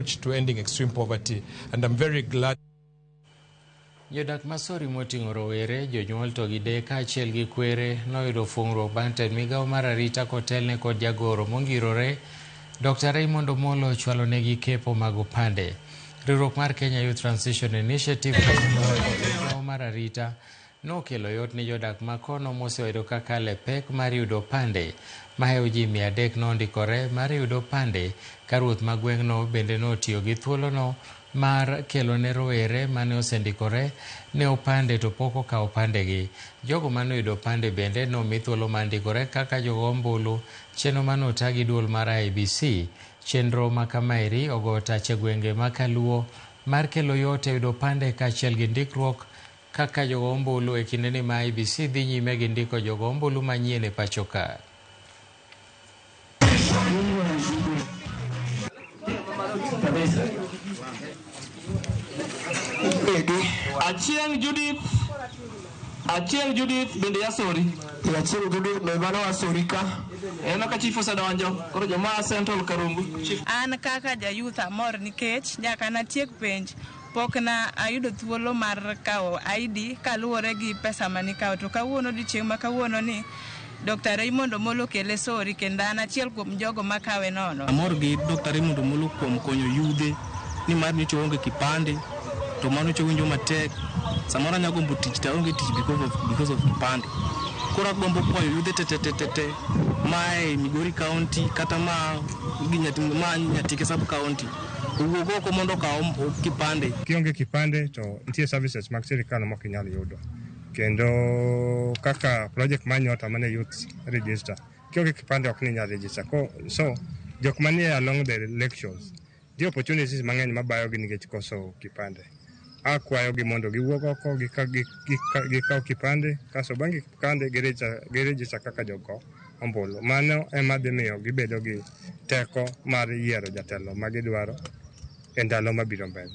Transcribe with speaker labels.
Speaker 1: To ending extreme poverty. And I'm very glad.
Speaker 2: Jodak ma Sori moting'o rowere, jonyuol to gi deye kaachiel gi kwere noyudo fuong'ruok bang' tend migawo mar arita kotelne kod jagoro mongirore Dr. Raymond Omolo ochwalo negi kepo mag opande. Riwruok mar Kenya Youth Transition Initiative migawo mar arita nokelo yot ni jodak ma kono moseyudo ka kalo e pek mar yudo opande mahewo ji 300 nondikore mar yudo opande ka ruoth ma gweng'no bende notiyo gi thuolono mar kelo ne rowere mane osendikore ne opande to pok okawo opandegi. Jogo mane oyudo opande bende nomi thuolo mar ndikore kaka jogo ombulu chenro mane ota gi duol mar IEBC. Chenro ma kamaeri ogo tach e gwenge ma kaluo mar kelo yot e yudo opande kaachiel gi ndikruok kaka jogo ombulu e kindeni ma IEBC dhi nyime gi ndiko jogo ombulu manyien e pacho ka.
Speaker 3: Achieng' Judith, Achieng' Judith bende yasori.
Speaker 4: Achieng' Judith be mano wasori ka.
Speaker 3: En ka chief osedonjo, koro joma Central Karungu. Chief.
Speaker 5: An kaka ja youth amor nikech nyaka natiek penj pok na ayudo thuolo mar kawo ID kaluwore gi pesa manikawo to kawuono odiochieng' ma kawuono ni Dr. Raymond Omolo kele Sori kendo an achiel kuom jogo makawe nono.
Speaker 6: Amor gi Dr. Raymond Omolo kuom konyo yudhe nimar nyocha onge kipande to mano nyocha winjo matek samoro anya gombo tich to aonge tich because of kipande. Koro agombo kwayo yudhe te te te te te mae Migori County kata ma ma Nyatike sub county owuog oko mondo okaw kipande.
Speaker 7: Kionge kipande to nitie services mag sirikal mok inyal yudo. Kendo kaka project mar Nyota mane youth register, kionge kipande ok ninyal register. So jok manie along the lectures nitie opportunities mang'eny mabayogi nikech koso kipande. Akwayogi mondo giwuog oko gikaw kipande kasto bang' kipande giregister kaka jogo ombulu. Mano ema dhi miyo gibedo gi teko mar yiero jatelo ma gidwaro e ndalo mabiro mbele.